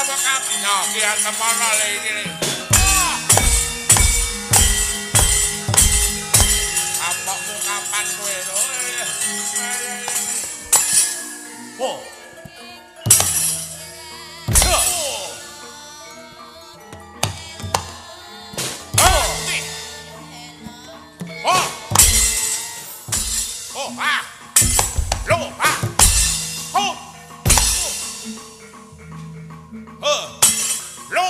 Apa kapan? Yo ki temono le iki. Kapokmu kapan kowe? Oh. Oh. Oh, ah. Lo, ah. Oh. Oh. Lo.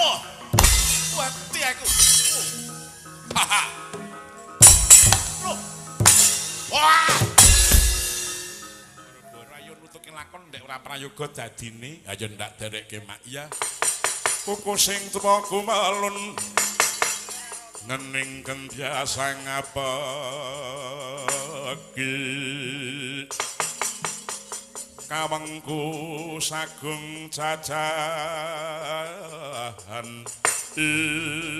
Mati aku. Ha ha. Lo. Wah. Goro-goro ayo nutuki lakon ndek ora prayoga dadine, ayo ndak derekke mak ya. Kuku sing tuwa kumelun nening kentyasa ngapegi kawengku sagung cacahan ing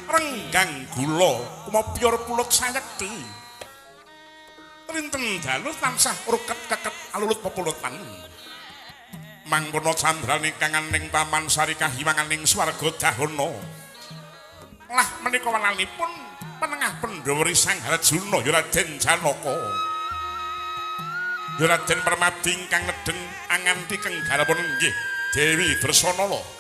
renggang gula kumapyor pulut sayekti rinten dalu tansah ruket keket alulut pepulutan mangkono candrane kanganing taman sari kahiwanganing swarga dahana lah menika wenanipun penengah Pandhawa Sang Arjuna ya Raden Janaka ya Raden Permadi ingkang nedheng anganti kenggarapun nggih Dewi Dresanala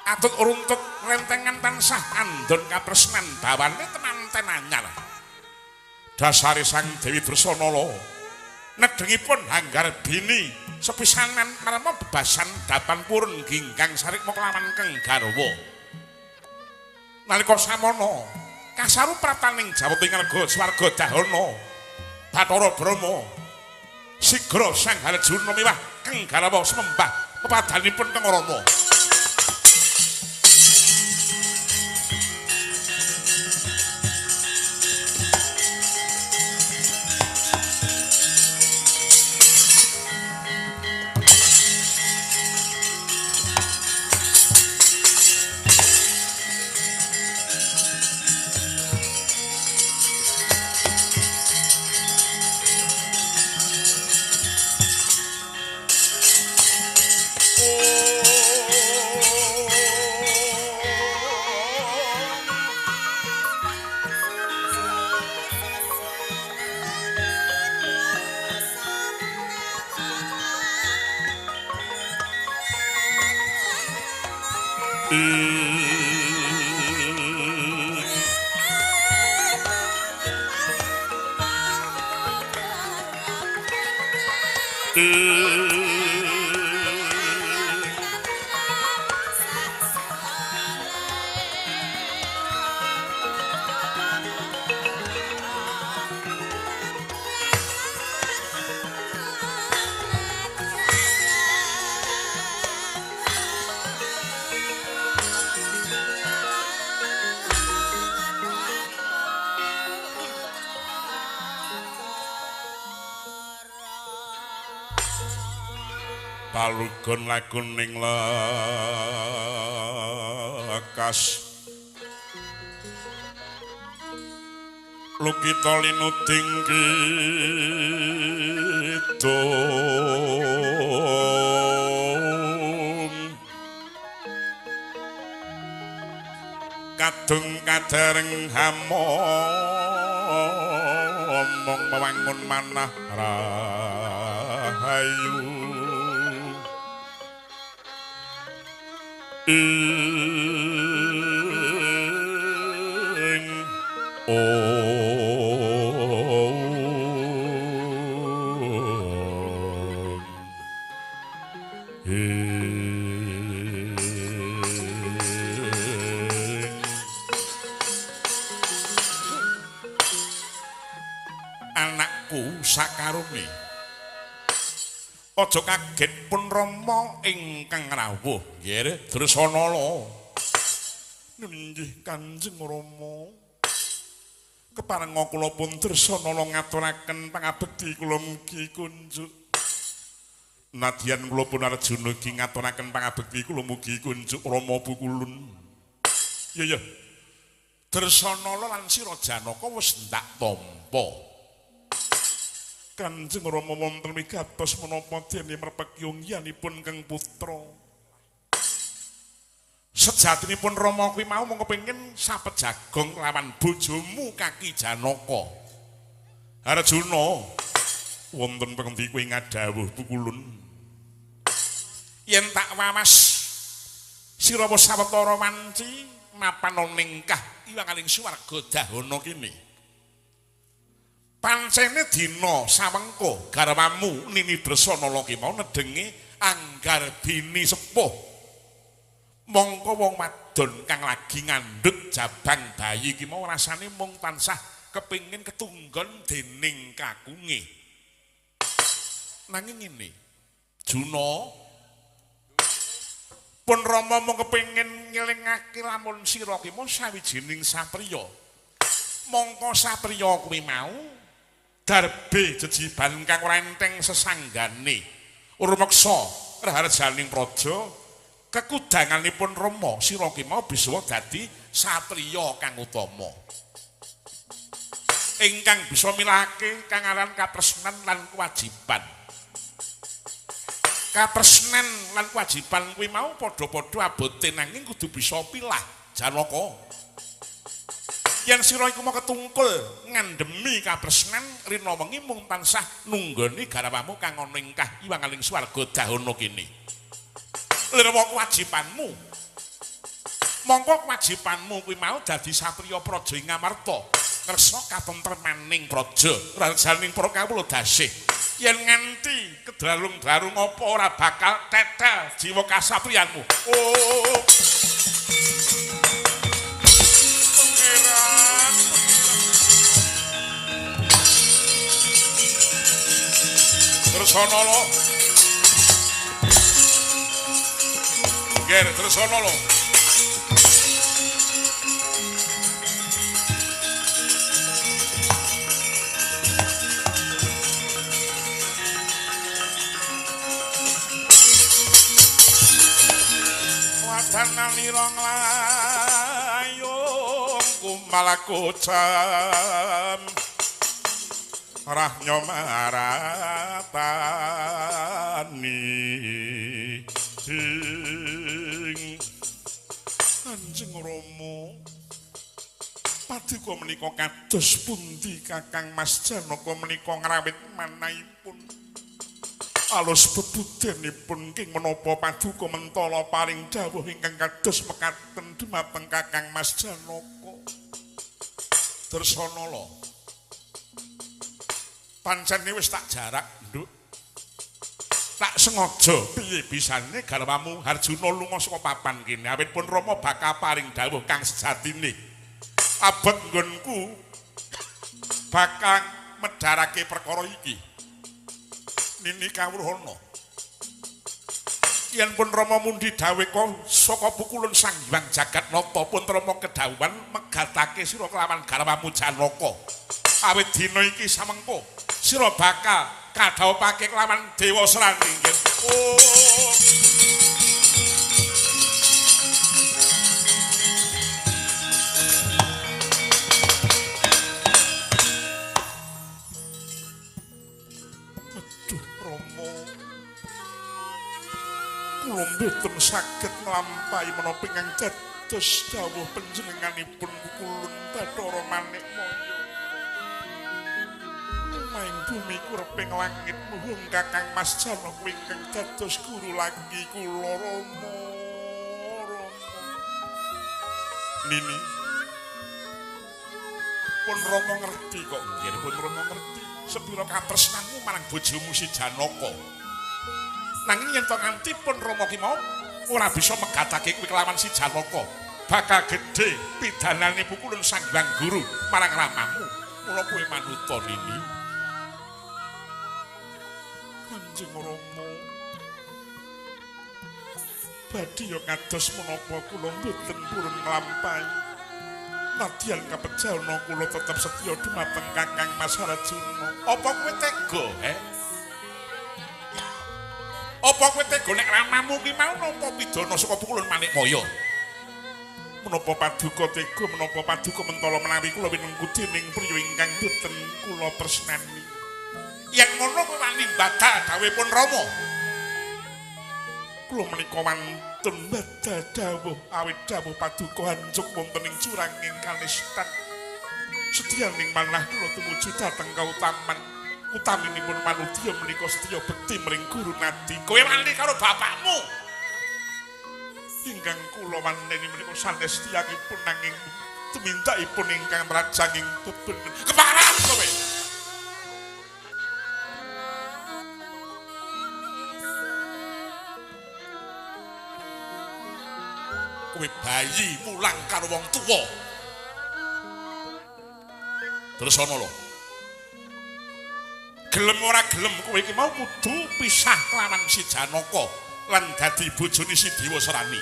atut runtut rentengan tansah andon katresnan bawane temanten anyar dasare Sang Dewi Dresanala nedhengipun hanggarbini sepisanan marma bebasan datan purun ginggang sarikma kelawan kenggarwa nalika samono kasaru prataning jawati ngarga swarga dahana Bathara Brahma sigra Sang Arjuna miwah kenggarwa semembah pepadanipun Kang Rama. Palugon lakuning lekas lukita linuding kidung kadung kadereng hamomong mewangun manah rahayu ing om. Anakku sakarone. Aja kaget pun Rama ingkang rawuh, nggih Dresanala. Nggih Kanjeng Rama. Keparenga kula pun Dresanala ngaturaken pangabekti kula mugi kunjuk. Nadyan kula pun Arjuna iki ngaturaken pangabekti kula mugi kunjuk Rama pukulun. Iya ya. Dresanala lan Sira Janaka wis ndak tampa. Kanjeng Rama wonten wigatos menapa dene merpek yongyanipun Kang Putra. Sejatinipun Rama kuwi mau mung kepengin sapejagong lawan bojomu Kaki Janaka. Arjuna, wonten pengendi kowe ngadhawuh pukulun? Yen tak wawas sira wis sawetara wanci mapan ningkah iwanganing swarga dahana kene. Pancene dina sawengko garwamu Nini Dresanala ki mau nedenge anggarbini sepuh. Mongko wong wadon kang lagi ngandhut jabang bayi ki mau rasane mung tansah kepengin ketunggon dening kakunge. Nanging ngene, Juna, pun Rama mung kepengin ngelingake lamun sira ki mau sawijining satriya. Mongko satriya kuwi mau darbe jejiban kang ora enteng sesanggane rumeksa raharjaning praja kekudanganipun Rama sira ki mau bisa dadi satriya kang utama ingkang bisa milahake kang aran katresnan lan kewajiban. Katresnan lan kewajiban kuwi mau padha-padha abote nanging kudu bisa pilah Janaka. Yen sira iku mau ketungkul ngandhemi katresnan rina wengi mung tansah nunggoni garwamu kang ana ingkah iwangaling swarga dahana kene. Lirwa kewajibanmu. Mongko kewajibanmu kuwi mau dadi satriya praja ing Ngamarta, ngersa katentremaning praja, rajaning para kawula dasih. Yen nganti kedralung-dralung apa ora bakal tetel jiwa kasatriyanmu. Oh. Dresanala. Nggih, Dresanala. Wadananira nglayung kumalaku jam rahnyo maratani ing Kanjeng Rama paduka menika kados pundi Kakang Mas Janaka menika ngrawit manahipun alus bebudenipun king menapa paduka mentala paring dawuh ingkang kados mekaten dumateng Kakang Mas Janaka. Dresanala, pancene wis tak jarak, Nduk. Tak sengaja piye bisane garwamu Harjuna lunga saka papan kene awit pun Rama bakal paring dawuh kang sejatine. Abot nggonku bakal medharake perkara iki. Nini kawruhana. Yen pun Rama mundi daweka saka pukulun Sang Hyang Jagatnata pun Rama kedhawuhan megatake sira kelawan garwamu Janaka. Awit dina iki samengko sira bakal kadhawuhake kelawan Dewa Srani. Oh. Aduh Rama, kula mboten saged nglampahi menapa ingkang dados dawuh panjenenganipun kukulun Bathara Manikmaya. Maing bumi kureping langit muhung Kakang Mas Janaka ingkang dados guru lagi kula Rama. Nini, pun Rama ngerti kok nggih, pun Rama ngerti sepira katresnanmu marang bojomu si Janaka. Nanging yen to nganti pun Rama ki mau ora bisa megatake kuwi kelawan si Janaka, bakal gedhe pidanane pukulun Sang Hyang Guru marang ramamu. Mula kowe manuta Nini. Kanjeng Rama. Badhe ya kados menapa kula mboten purun nglampahi. Nadyan kapejana kula tetep setya dumateng Kakang Mas Arjuna. Apa kowe tega, he? Apa kowe tega nek ramamu ki mau nampa pidana saka pukulun Manikmaya? Menapa paduka tega, menapa paduka mentala menawi kula winengku dening priya ingkang boten kula tresnani. Yen ngono kowe wani mbadal dawuhipun Rama. Kula menika wantun mbadal dawuh awit dawuh paduka hancuk wonten ing juranging kanistan. Setyaning manah kula tumuju dhateng kautaman. Utaminipun manudya menika setya bekti mring Guru Nadi. Kowe wani karo bapakmu. Ingkang kula waneni menika sanes tiyangipun nanging tumindakipun ingkang mrajanging bebener. Keparan kowe. Kowe bayi mulang karo wong tuwa. Terus ana lho. Gelem ora gelem kowe iki mau kudu pisah kelawan si Janaka lan dadi bojone si Dewa Serani.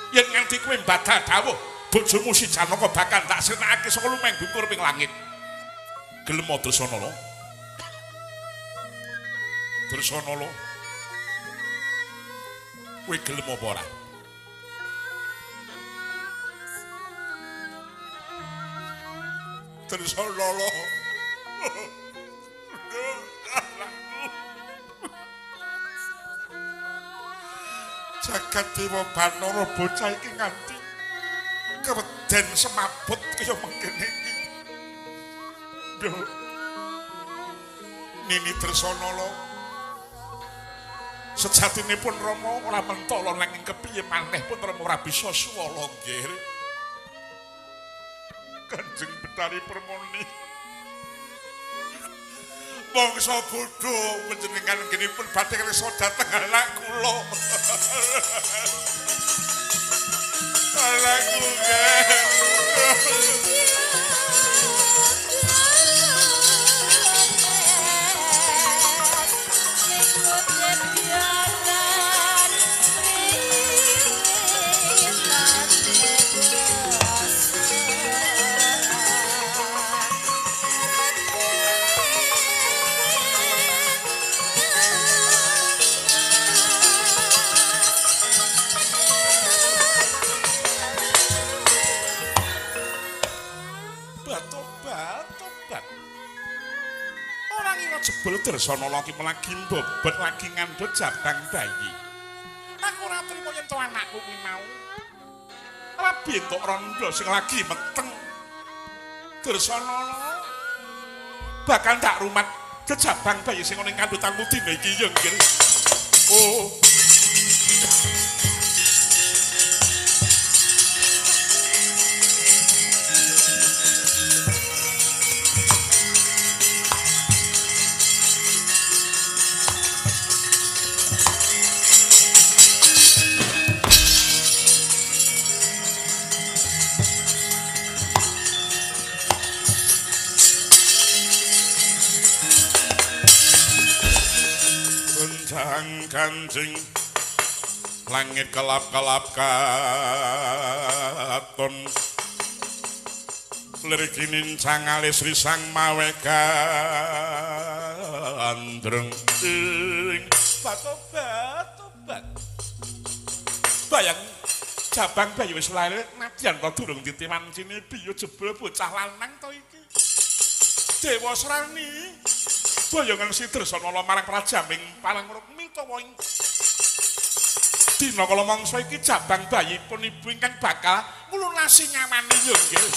Yen nganti kowe mbadal dawuh bojomu si Janaka bakal tak sirnakake saka lumeng bungkur ping langit. Gelem Dresana lho. Dresana lho. Kowe gelem apa ora? Dresana lho. Jagat Dewa Bathara bocah iki nganti keweden semabut kaya mengkene iki. Duh. Nini Dresana lho. Sejatinipun Rama ora mentala nanging kepiye maneh pun Rama ora bisa suwala nggih. Kanjeng Betari Permoni. Mangsa bodho panjenengan nggenipun badhe kersa dhateng anak kula. Anakku nggih. Jebul Dresana lagi lagi mbobot lagi ngandhut jabang bayi. Aku ora trimo yen to anakku kuwi mau. Rabi entuk rondo sing lagi meteng. Dresana bakal tak rumat jabang bayi sing ana ing kandhutanmu dina iki ya nggih. Oh. Kancing langit kelap-kelap katon lirik nincang alis risang mawe gandreng ing batobat bayang jabang bayi wis lair nadyan to durung titiwan cine biyo jebul bocah lanang to iki Dewa Serani boyongan si Dresana marang prajaming Palang Rukmi utawa ing dina kala mangsa iki jabang bayipun ibu ingkang bakal nglunasi nyamani ya nggih.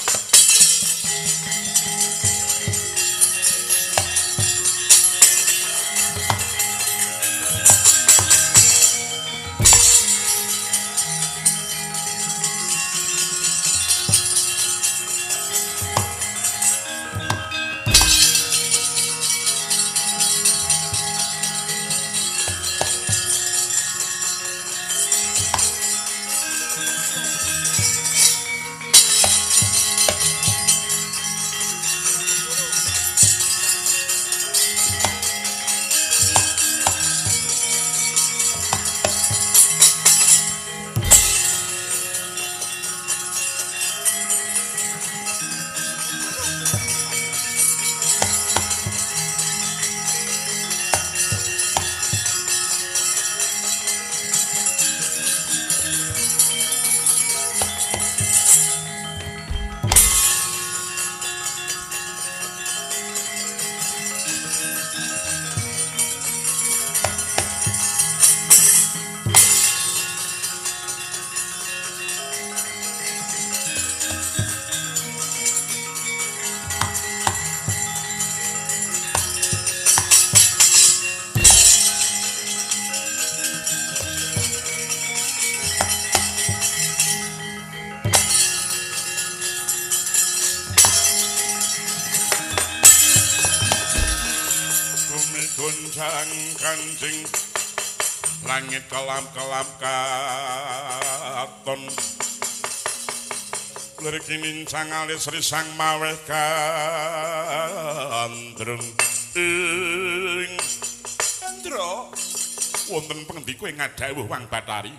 Gonjang-ganjing langit kelam-kelam katon. Lirik nincang alis risang maweh gandrung. Ing Endra, wonten pengendi kowe ngadhawuh Wang Bathari?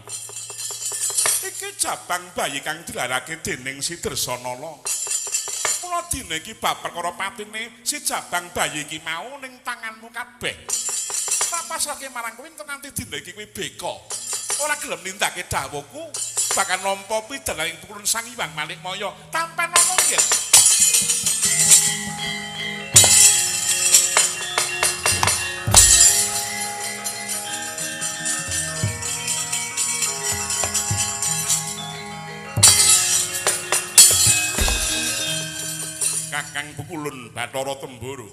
Iki jabang bayi kang dilarake dening si Dresanala. Mula dina iki bab perkara patine si jabang bayi iki mau ning tanganmu kabeh. Tak pasrahke marang kowe ento nganti dina iki kowe beka. Ora gelem nindakake dawuhku, bakal nampa pidananing pukulun Sang Hyang Manikmaya. Tampan ana nggih. Kakang Pukulun Bathara Temburu.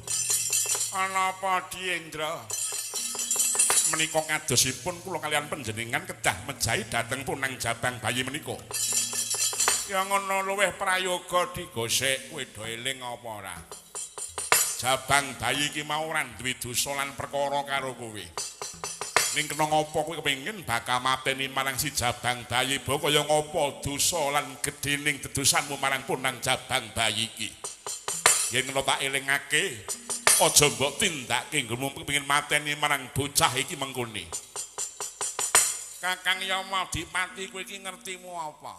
Ana apa Diendra? Menika kadosipun kula kalian panjenengan kedah mejahi dhateng punang jabang bayi menika. Ya ngono luwih prayoga digosek kowe do eling apa ora? Jabang bayi iki mau ora duwe dosa lan perkara karo kowe. Ning kena ngapa kowe kepengin bakal mateni marang si jabang bayi ba kaya ngapa dosa lan gedhening dedosanmu marang punang jabang bayi iki. Yen ngono tak elingake, aja mbok tindake nggonmu kepengin mateni marang bocah iki mengkone. Kakang Yama Dipati kowe iki ngertimu apa?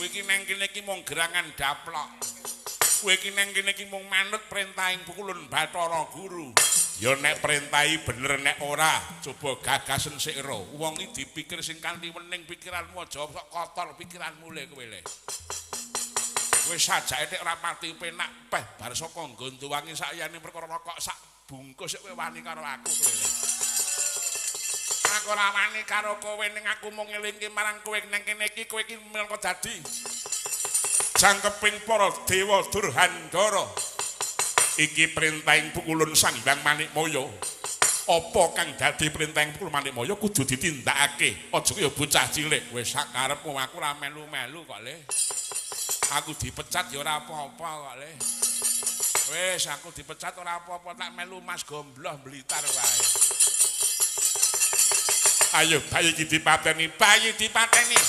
Kowe iki nang kene iki mung gerangan daplok. Kowe iki nang kene iki mung manut perintahing Pukulun Bathara Guru. Ya nek perintahi bener nek ora, coba gagasen sik ro. Wong iki dipikir sing kanthi wening pikiranmu aja sok kotor pikiranmu le kowe le. Kowe sajake nek ora pati penak peh bar saka nggontuwangi sakyane perkara rokok sak bungkus kowe wani karo aku kowe le. Aku ora wani karo kowe ning aku mung ngelingke marang kowe nang kene iki kowe iki minangka dadi jangkeping para dewa Durhandara. Iki perintahing Pukulun Sang Hyang Manikmaya. Apa kang dadi perintahing Pukulun Manikmaya kudu ditindakake. Aja kaya bocah cilik. Wis sak karepmu aku ora melu-melu kok le. Aku dipecat ya ora apa-apa kok le. Wis aku dipecat ora apa-apa tak melu Mas Gombloh Blitar wae. Ayo bayi iki dipateni, bayi dipateni.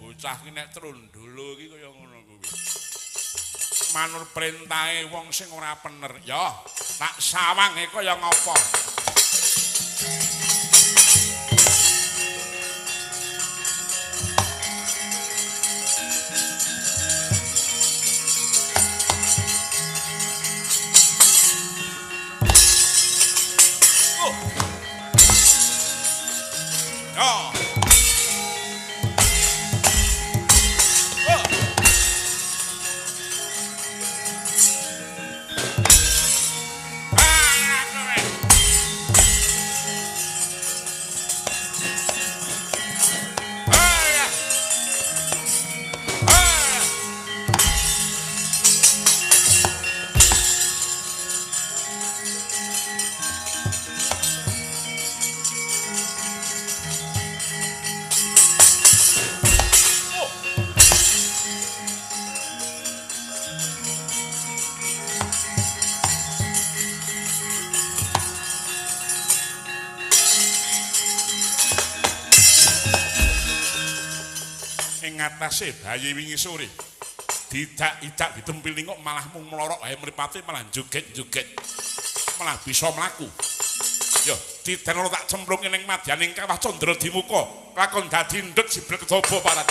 Bocah ki nek trundulu iki kaya ngono kuwi. Manut perintahe wong sing ora pener. Ya, tak sawange kaya ngapa. Oh. Ya. Ngatasé bayi wingi sore didak-idak ditempili kok malah mung mlorok ae mripate malah joget-joget malah bisa mlaku. Yo diten tak cemplungi ning madyaning kawah Candra Dimuka lakon dadi ndut siblek toba parat.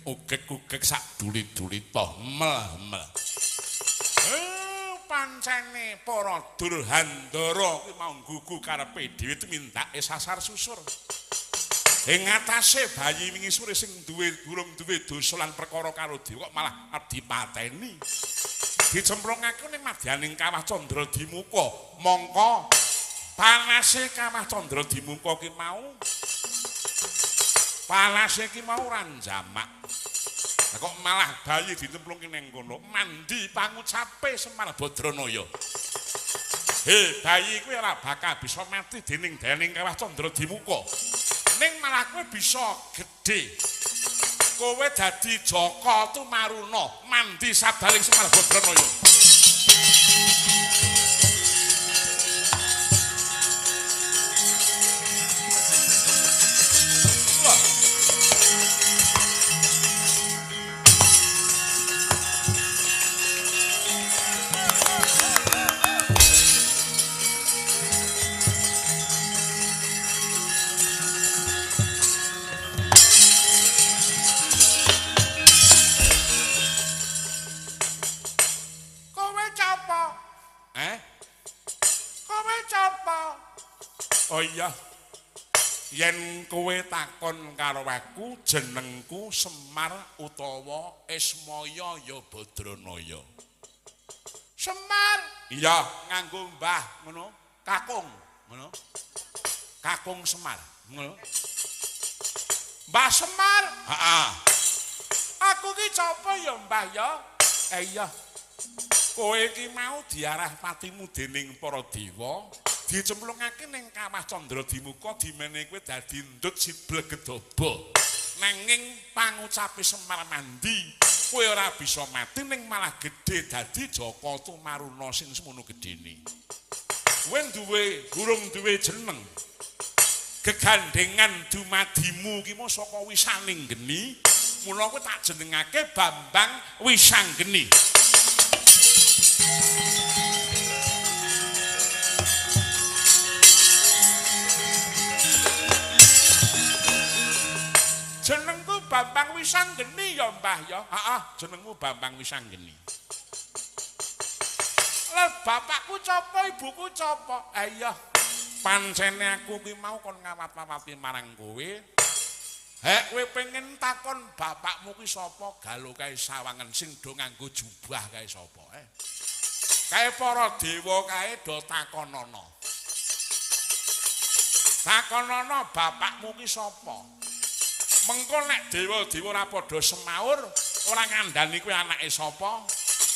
ugek-ugek sak duli-duli toh mel-mel. Pancene para Durhandara kuwi mau nggugu karepe dhewe tumindake sasar susur. Ing ngatasé bayi wingi sore sing duwe durung duwe dosa lan perkara karo dewa kok malah dipateni. Dicemplungake ning madyaning Kawah Candra Dimuka. Mongko panase Kawah Candra Dimuka ki mau panase ki mau ora njamak. Lah kok malah bayi ditemplungke ning kono mandi pangucape Semar Badranaya. He, bayi kuwi ora bakal bisa mati dening dening Kawah Candra Dimuka. Ning malah kowe bisa gedhe. Kowe dadi Jaka Tumaruna, mandi sabaling Semar Badranaya. Oh iya, yen kowe takon karo aku, jenengku Semar utawa Ismaya ya Badranaya. Semar? Iya, nganggo mbah ngono, kakung ngono. Kakung Semar, ngono. Mbah Semar? Heeh. Aku ki sapa ya mbah ya? Iya. Kowe iki mau diarah patimu dening para dewa. Dicemplungake ning Kawah Candra Dimuka dimene kowe dadi ndut siblegedaba. Nanging pangucape Semar mandi, kowe ora bisa mati ning malah gedhe dadi Jaka Tumaruna sing semono gedene. Kowe duwe durung duwe jeneng. Gegandengan dumadimu ki mau saka wisaning geni, mula kowe tak jenengake Bambang Wisanggeni. Jenengku Bambang Wisanggeni ya Mbah ya. Heeh, jenengmu Bambang Wisanggeni. Lah bapakku sapa, ibuku sapa? Iya. Pancene aku ki mau kon ngawat-awati marang kowe. Hek kowe pengen takon bapakmu ki sapa, galo kae sawangan sing do nganggo jubah kae sapa, eh? Kae para dewa kae do takonono. Takonono bapakmu ki sapa? Mengko nek dewa-dewa ora padha semaur, ora ngandani kuwi anake sapa,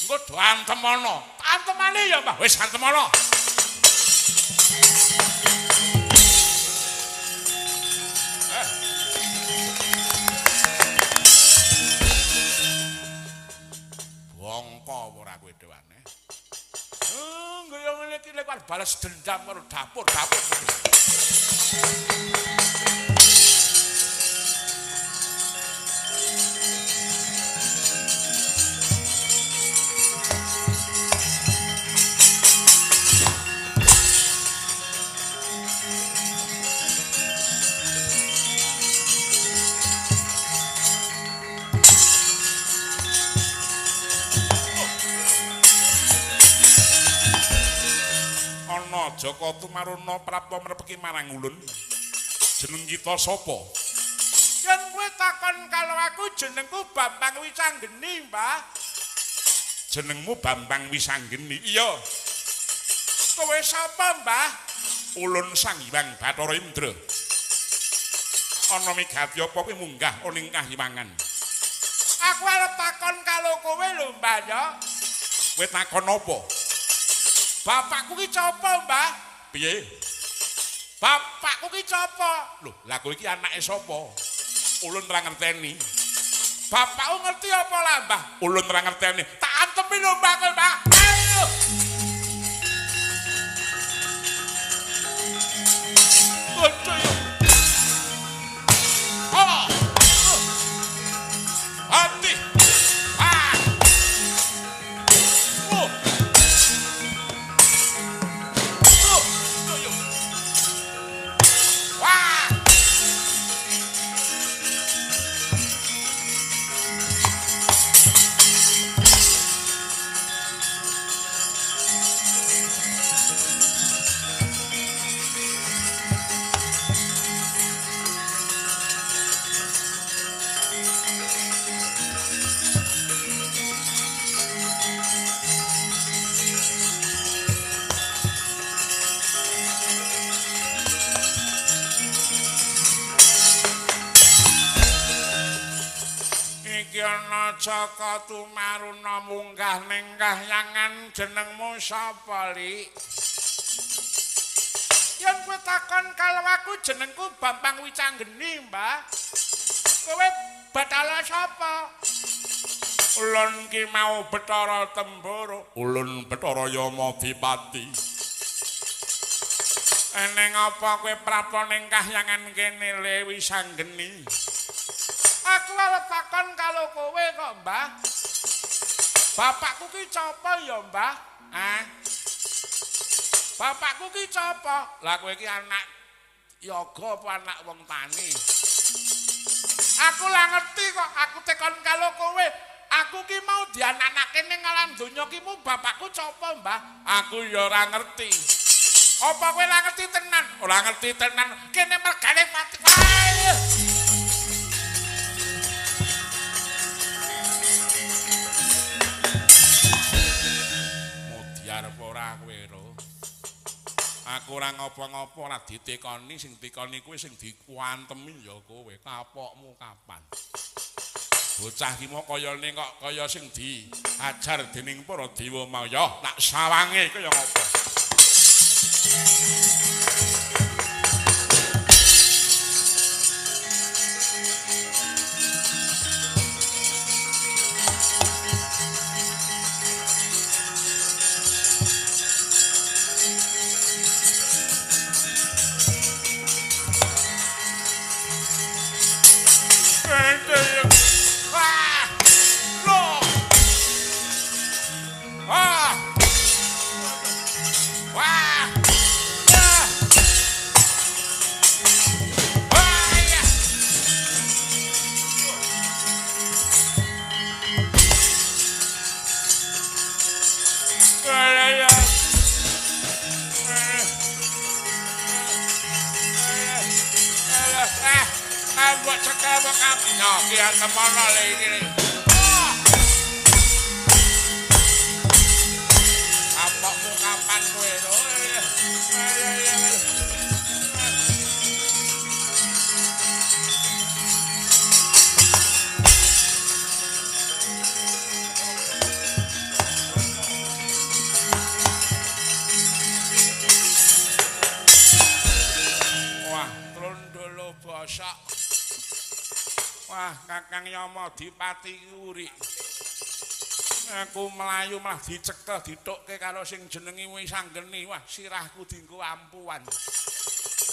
engko do antemono. Antemane ya, Mbah. Wis antemono. Bongko ora kowe dhewane. Nggo ngene iki lek balas dendam karo dapur-dapur. Jaka Tumaruna prapta mrepeki marang ulun. Jeneng kita sapa? Yen kowe takon karo aku jenengku Bambang Wisanggeni, Mbah. Jenengmu Bambang Wisanggeni? Iya. Kowe sapa, Mbah? Ulun Sang Hyang Bathara Indra. Ana migati apa kowe munggah ning kahyangan? Aku arep takon karo kowe lho, Mbah ya. Kowe takon apa? Bapakku ki sapa, Mbah? Piye? Bapakku ki sapa? Lho, lah kowe iki anake sapa? Ulun ora ngerteni. Bapakku ngerti apa lah, Mbah? Ulun ora ngerteni. Tak antemi lho, Mbah, kowe, Mbah. Ayo. Aduh. Oh. Hati. Ah. Oh. Wah. ana Jaka tumaruna munggah ning kahyangan jenengmu sapa, Lik? Yen kowe takon karo aku jenengku Bambang Wicanggeni, Mbah. Kowe Bathara sapa? Ulun ki mau Bathara Temboro. Ulun Bathara Yamadipati. Eneng apa kowe prapta ning kahyangan kene, Le Wisanggeni? Aku arep takon karo kowe kok, Mbah. Bapakku ki sapa ya, Mbah? Ah. Bapakku ki sapa? Lah kowe ki anak yoga apa anak wong tani? Aku lah ngerti kok, aku tekon karo kowe. Aku ki mau dianakake ning alam donya ki mu bapakku sapa, Mbah? Aku ya ora ngerti. Apa kowe ora ngerti tenan? Ora ngerti tenan. Kene mergane mati. Mudiar apa ora kowe, Ro? Aku ora ngopo-ngopo, ora ditekoni, sing ditekoni kuwi sing dikuantemi ya kowe. Kapokmu kapan? Bocah ki mau kayane kok kaya sing diajar dening para dewa mau ya tak sawange kaya ngopo. Kapokmu kapan kowe? Wah, trondolo bosok. Wah, Kakang Yamadipati uri. Aku melayu malah dicekel ditukke karo sing jenenge Wisanggeni. Wah, sirahku dienggo ampuan.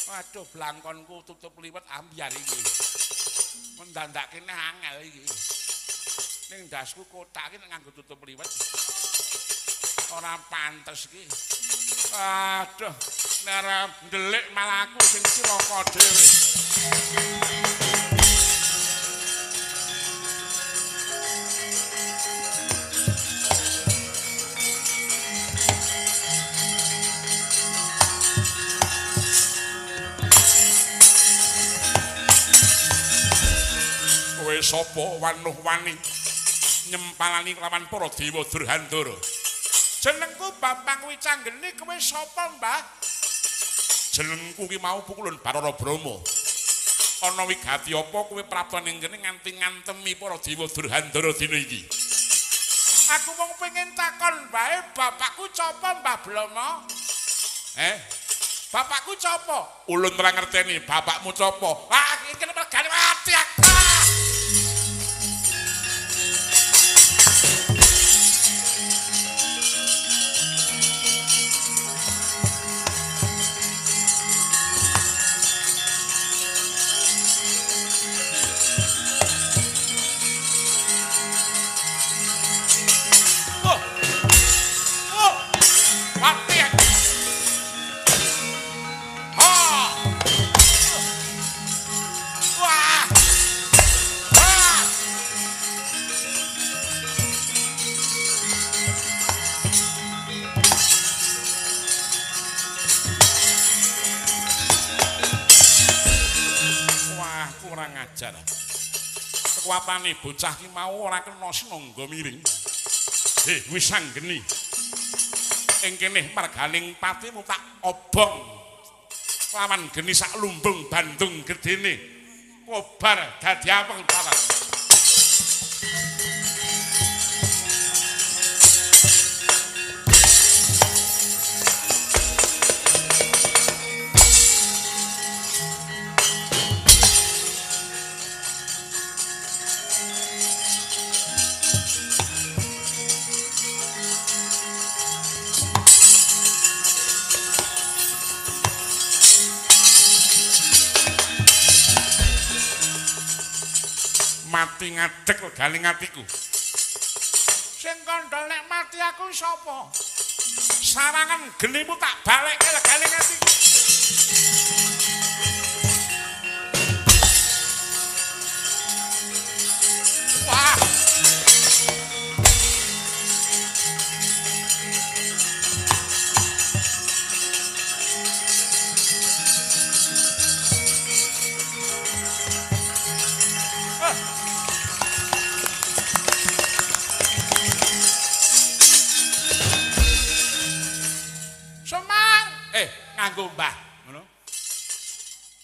Waduh, blangkonku tutup liwet ambyar iki. Mendandake neh angel iki. Ning ndasku kotak iki nek nganggo tutup liwet. Ora pantes iki. Aduh, nek ora ndelik malah aku sing cilaka dhewe. Kowe sapa wanuh wani nyempalani kelawan para dewa Durhandara? Jenengku Bambang Wicanggeni, kowe sapa, Mbah? Jenengku ki mau Pukulun Bathara Brahma. Ana wigati apa kowe prapta ning kene nganti ngantemi para dewa Durhandara dina iki? Aku mung pengen takon bae, bapakku sapa, Mbah Brahma? Bapakku sapa? Ulun ora ngerteni bapakmu sapa. Ah, iki mergane mati aku. Kekuatane bocah ki mau ora kena sinangga miring. Heh, Wisanggeni. Ing kene marganing patimu tak obong. Lawan geni sak lumbung Bandung gedene. Kobar dadi apeng papat. Mati ngadeg leganing atiku. Sing kandha nek mati aku sapa? Sarangan genimu tak balekke leganing atiku. Wah. Nganggo mbah ngono.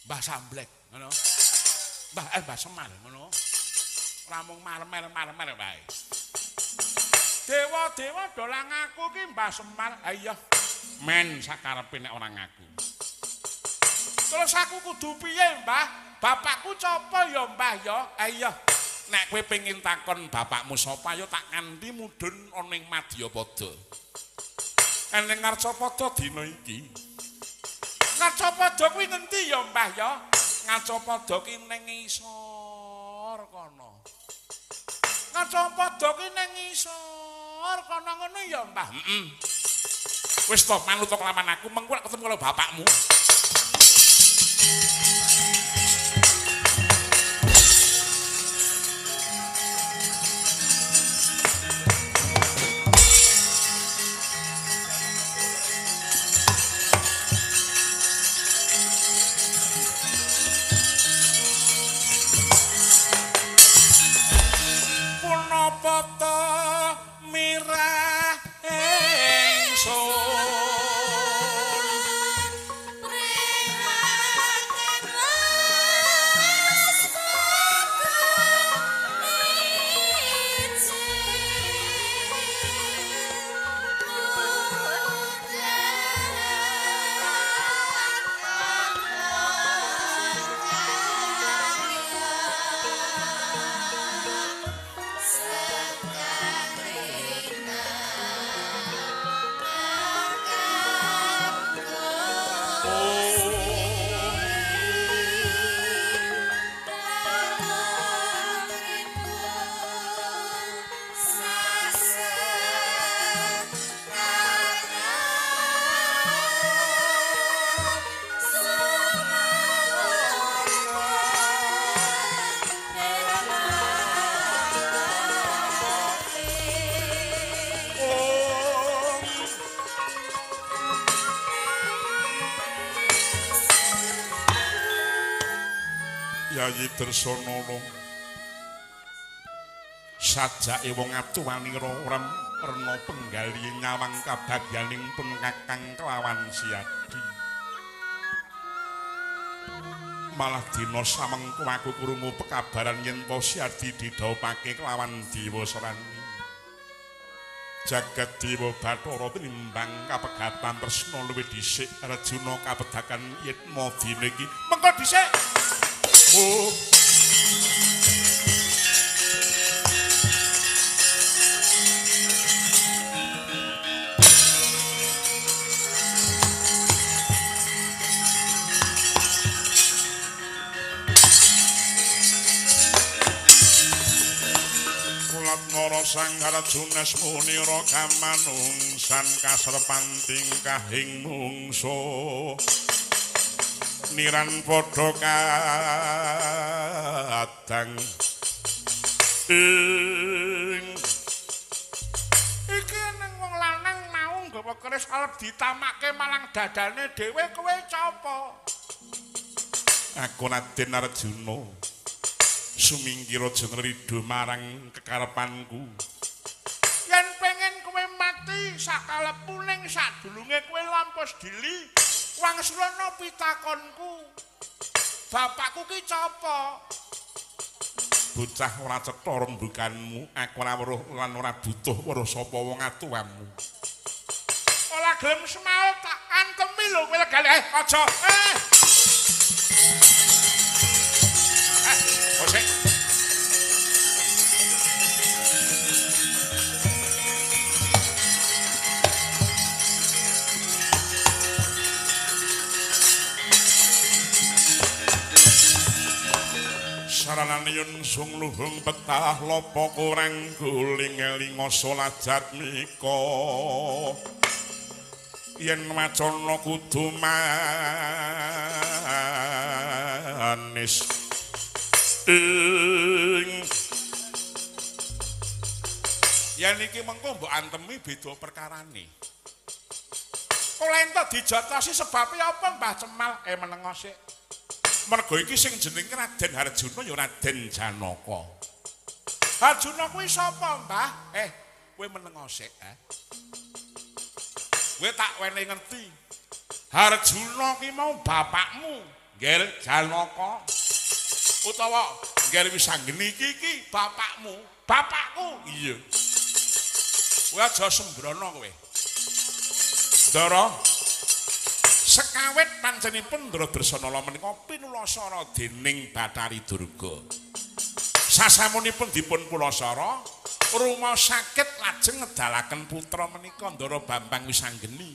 Mbah Samblek ngono. Mbah Mbah Semar ngono. Ora mung marmer-marmer wae. Dewa-dewa do ngaku ki Mbah Semar. Ha iya, men sakarepe nek ora ngaku. Terus aku kudu piye, Mbah? Bapakku sapa ya, Mbah ya? Ha iya. Nek kowe pengin takon bapakmu sapa ya tak nganti mudhun ana ing Madyapada. Eneng Ngarcapada dina iki. Ngarcapada kuwi ngendi ya, Mbah ya? Ngarcapada ki ning ngisor kono. Ngarcapada ki ning ngisor kono ngono ya, Mbah? Heeh. Wis to manut kelawan aku, mengko lek ketemu karo bapakmu. Punapa mirah ingsun Yayi Dresanala sajake wong atuwanira ora rena penggali nyawang kabagyaning pun kakang kelawan Siadi. Malah dina samengko aku krungu pekabaran yen to Siadi didhawuhake kelawan Dewa Serani. Jagat Dewa Bathara tinimbang kapegatan tresna luwih dhisik Arjuna kapedakan yitma dina iki. Mengko dhisik. Oh. Kulat nara sang Arjuna munira kamanungsan kasrepan tingkahing mungsu. Niran padha kadang ing iki nang wong lanang mau nggawa keris arep ditamake malang dadane dhewe kowe sapa? Aku Raden Arjuna sumingkira aja ngrido marang kekarepanku. Yen pengen kowe mati sakalepmu ning sadulunge kowe lampos dili wangsulana pitakonku. Bapakku ki sapa? Bocah ora cetha rembukanmu, aku ora weruh lan ora butuh weruh sapa wong atuwamu. Ora gelem semaut tak antemi lho kowe legale. Aja. Osek. Saranane yun sung luhung petah lopo kurang guling elinga solajat mika yen wacana kudu manis ing yen iki mengko mbok antemi beda perkarane. Kok ento dijotosi sebabe apa Mbah Cemal? Menengo sik. Mergo iki sing jenenge Raden Harjuna ya Raden Janaka. Harjuna kuwi sapa, Mbah? Kowe menengo sik, ha. Kowe tak wenehi ngerti. Harjuna ki mau bapakmu, Ngger Janaka. Utawa Ngger Wisanggeni iki bapakmu, bapakku. Iya. Kowe aja sembrono kowe. Ndara, sekawit panjenenganipun Ndara Dresanala menika pinulasara dening Bathari Durga. Sasampunipun dipun pulasara, rumah sakit lajeng ngedalaken putra menika Ndara Bambang Wisanggeni.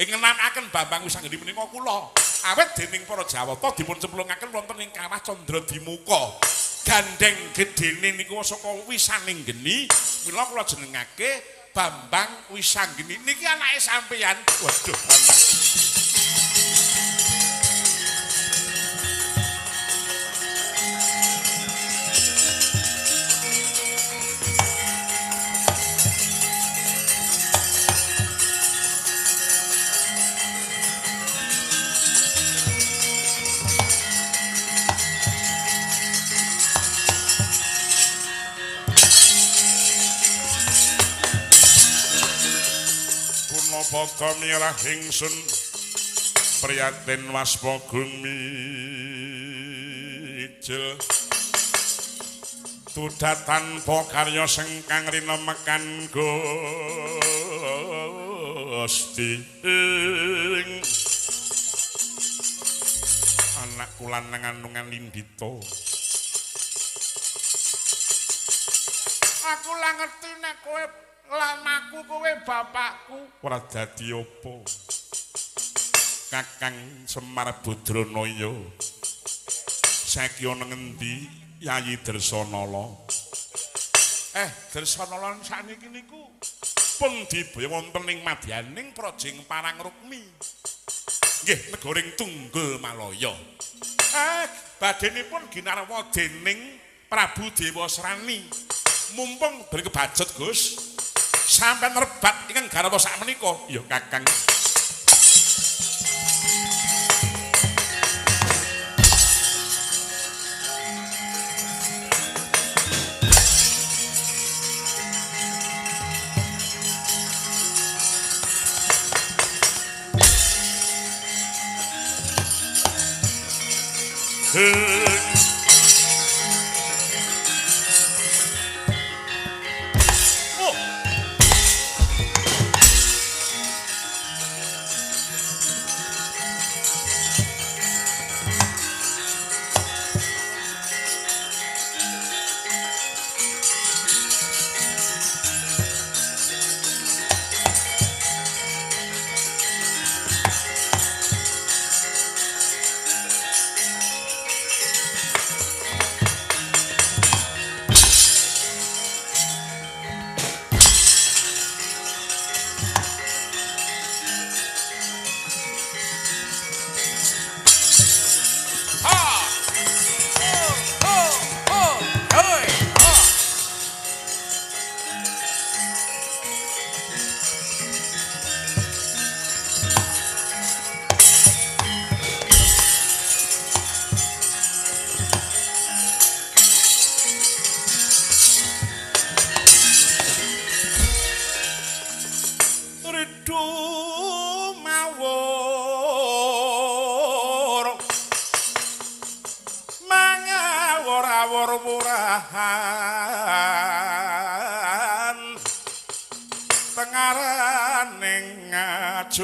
Ing ngenamaken Bambang Wisanggeni menika kula, awit dening para Jawata dipun cemplungaken wonten ing kawah Candradimuka. Gandeng gedene niku saka wisaning geni, mila kula jenengake Bambang Wisanggeni. Niki anake sampeyan. Waduh, anak. Punapa mirah ingsun priyatin waspa gumijil tuda tanpa karya sengkang rinemekan Gusti anak kula lanang lindita. Aku lah ngerti nek kowe lamaku kowe bapakku ora dadi apa. Kakang Semar Badranaya saiki ana ngendi Yayi Dresanala? Dresanala sakniki niku pun dibaya wonten ing madyaning Prajing Parangrukmi. Nggih, negaring Tunggul Malaya. Badhenipun ginarwa dening Prabu Dewasrani. Mumpung beri kebacut, Gus. Sampeyan rebat ingkang garwa sakmenika. Ya, Kakang. Tengaraning ngajurit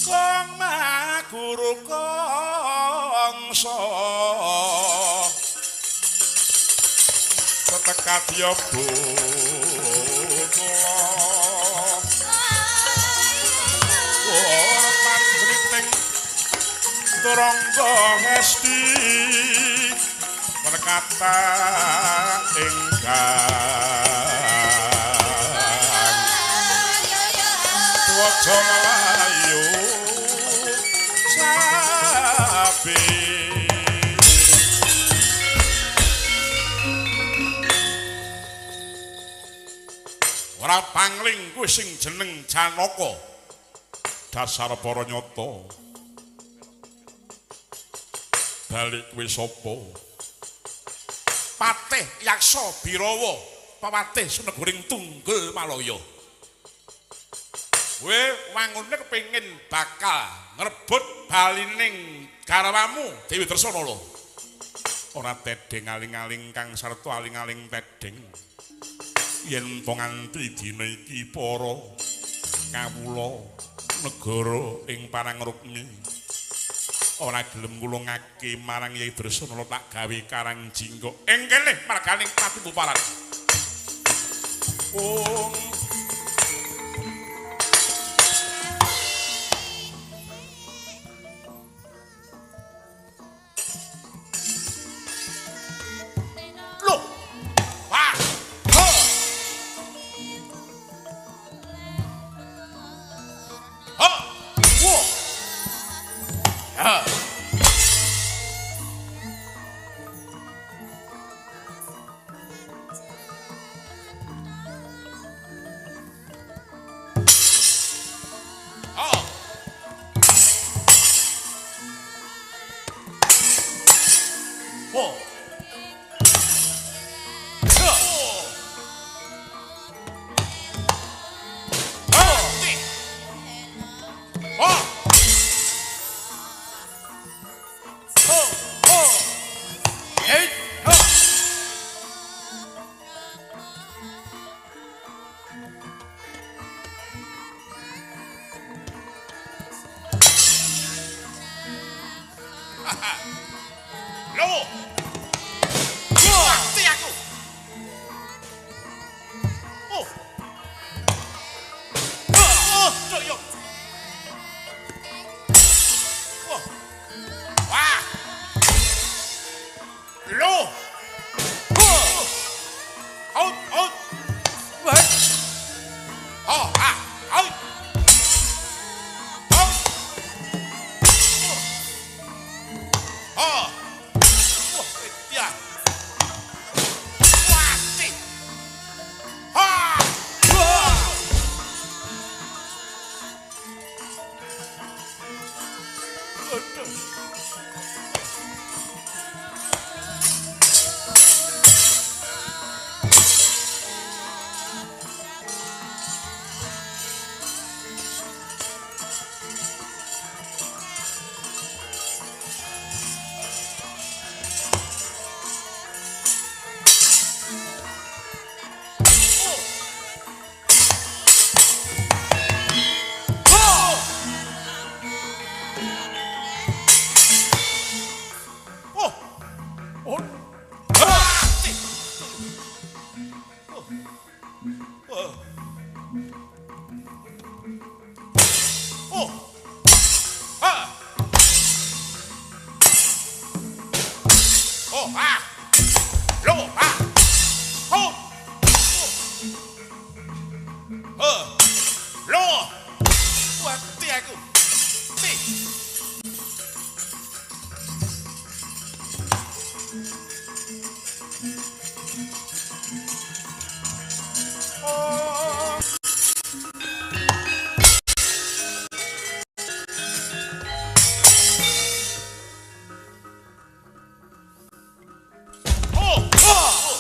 kong maguru kongso tetekadya bukula ora panriting Turangga Hesti perkata ingkang Waja Melayu sapi. Ora pangling kuwi sing jeneng Janaka dasar para nyata. Balik kuwi sapa? Patih Yaksa Birawa, pepatih Sunegoring Tunggul Malaya. Kowe wangune kepengin bakal ngrebut balining garwamu Dewi Dresanala. Ora tedheng aling-aling kang sarta aling-aling tedheng. Yen to nganti dina iki para kawula negara ing Parangrukmi ora gelem ngulungake marang Yai Dresanala tak gawe karang jingga ing kene marganing pati buparan. Ung Loh. Wah. Ho. Ho. Wo. Ya. Wo. Oh!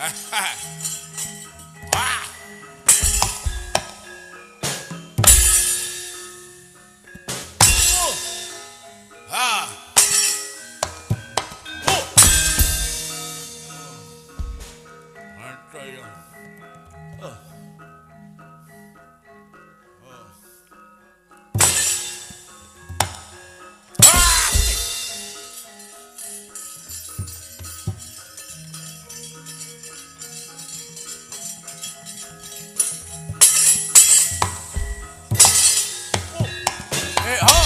Wah. Oh. Ha. Oh. Ada ya. Oh. Eh, ha.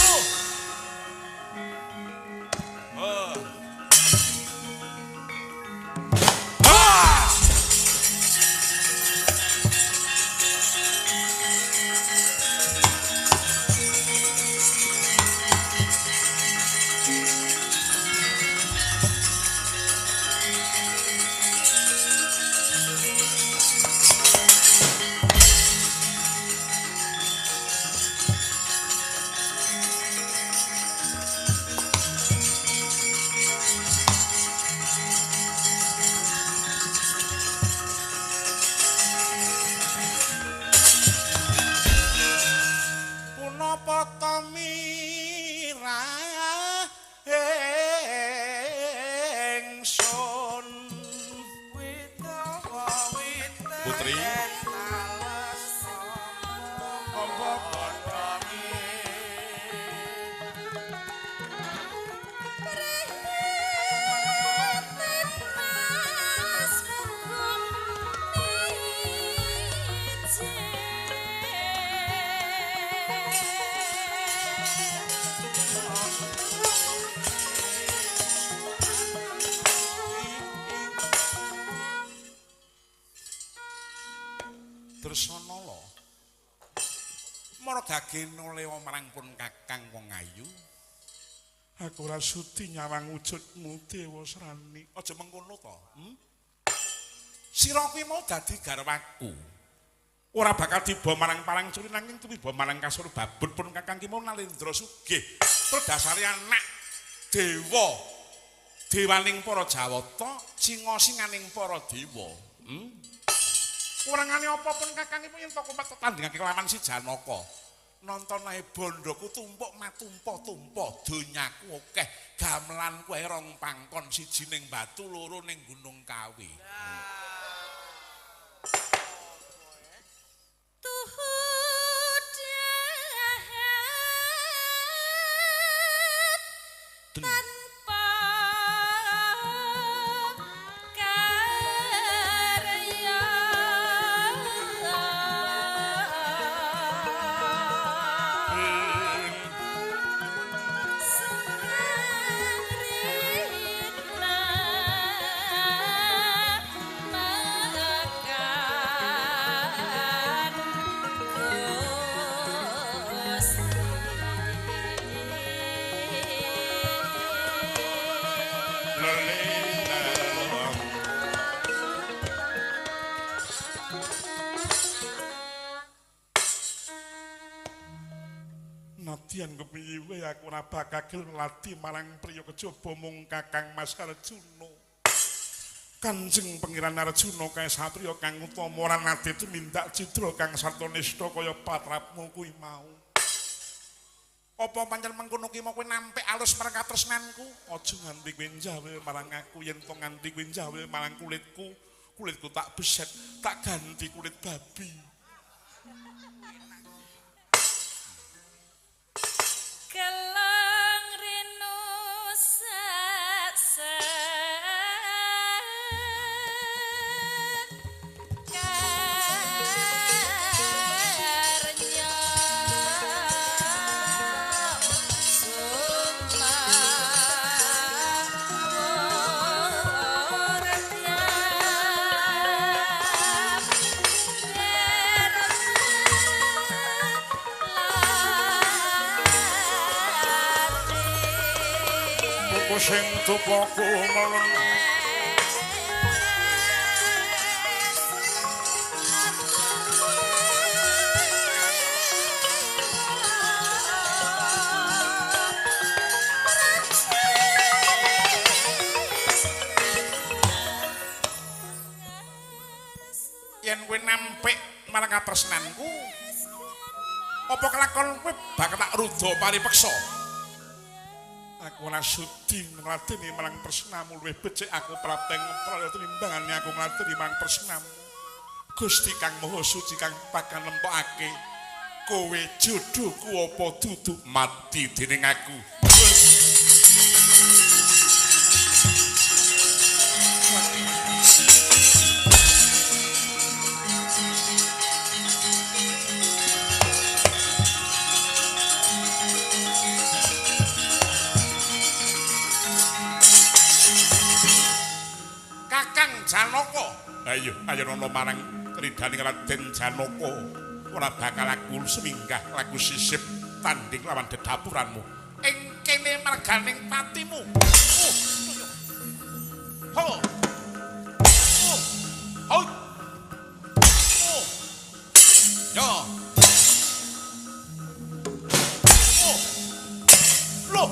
Oh. Oh. Ah! Punapa ta mirah ingsun Putri apa godhonge Dresanala maragagena lewa marang pun kakang wong ayu. Aku ora sudi nyawang wujudmu Dewa Srani. Aja mengkono to. Sira kuwi mau dadi garwaku. Ora bakal tiba marang parang curi nanging tumiba marang kasur babut pun kakang ki mau Nalendra sugih. Terus dasare anak dewa. Dewaning para Jawata, singa-singaning para dewa. Kurangane apa pun kakang iku yen to kumat tetandingake kelawan si Janaka. Nonton ae bondoku tumpuk matumpa-tumpa, donyaku akeh, gamelanku ae rong pangkon, siji ning Batu, loro ning Gunung Kawi. Tanpa karya Nadyan kepiye wae aku ora bakal lati marang priya kejaba mung Kakang Mas Arjuna. Kanjeng Pangeran Arjuna kae satriya kang utama ora nate tumindak cidra kang sarta nista kaya patrapmu kuwi mau. Apa pancen mengkono ki mau kowe nampik alus marang katresnanku? Aja nganti kowe njawil marang aku yen to nganti kowe njawil marang kulitku, kulitku tak beset, tak ganti kulit babi. Kelong rinu sesek karnya Sing tupaku meleng. nampik marang katresnanku. Apa kelakon kowe bakal tak ruda paripeksa? Aku ora sudi ngladeni marang tresnamu luwih becik aku prapteng praya tinimbangane aku ngladeni marang tresnamu. Gusti Kang Maha Suci kang bakal nempokake kowe jodohku apa dudu mati dening aku. Kakang Janaka, ayo ayo rono marang ridane Raden Janaka. Ora bakal aku seminggah laku sisip tanding lawan dedapuranmu ing kene merganing patimu. Ho. Ho. Yo. Loh.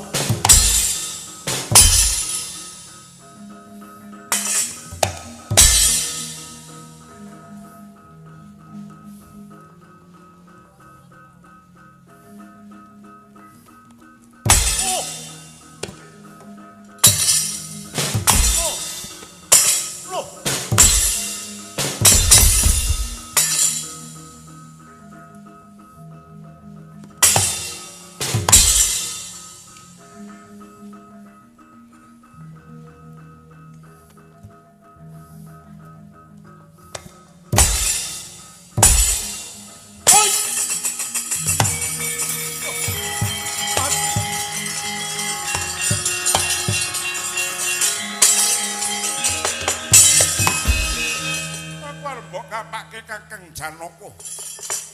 Kakang Janaka,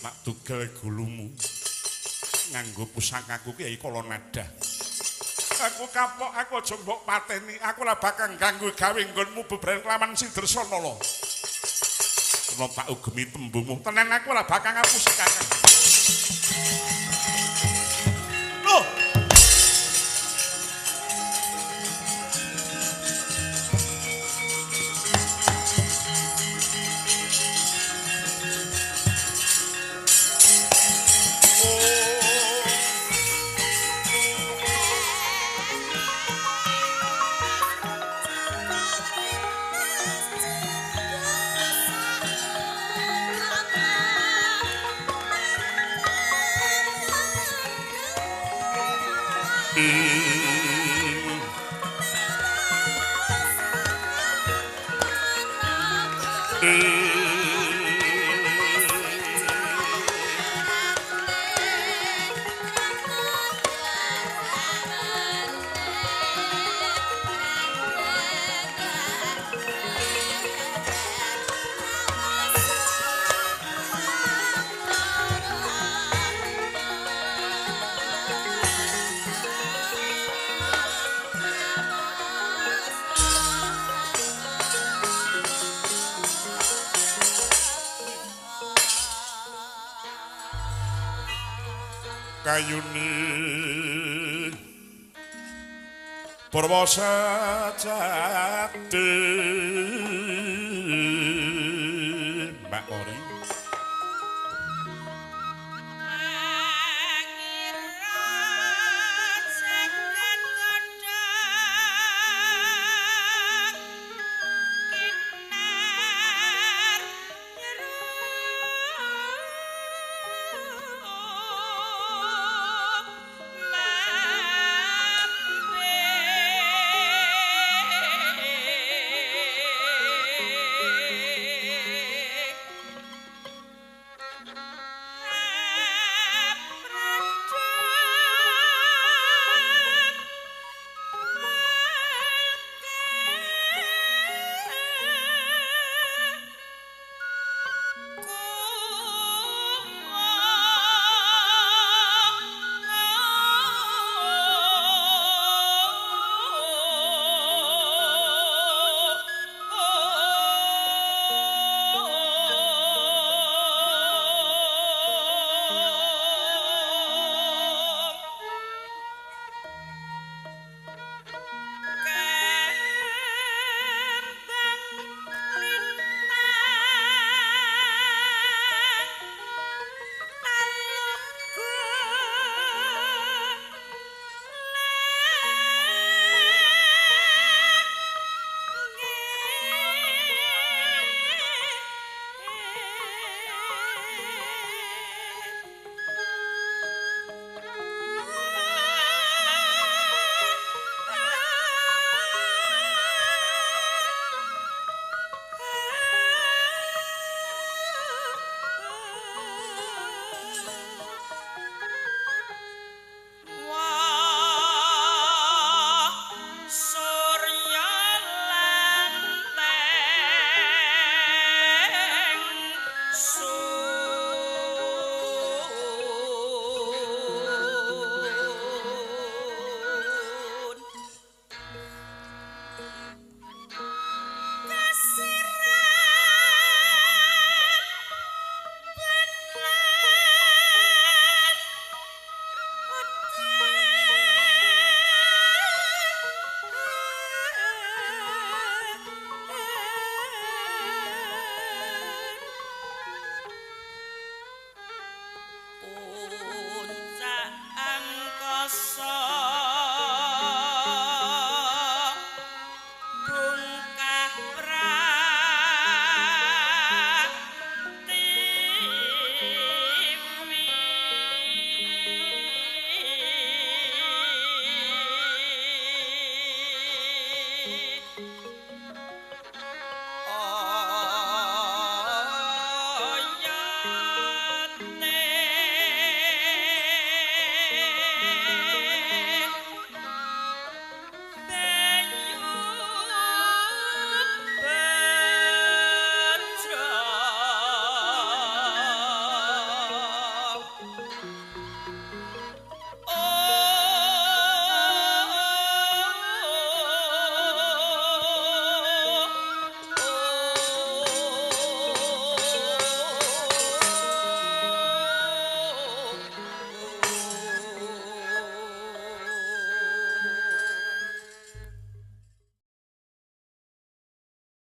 nak dugel gulumu nganggo pusakaku Kyai Kalanada. Aku kapok, aku aja mbok pateni, aku ora bakal ganggu gawe nggonmu bebren kelawan Sidresana. Kena tak ugemi tembungmu, tenan aku ora bakal ngapusi Kakang. Loh. Kayuni purwa sejati.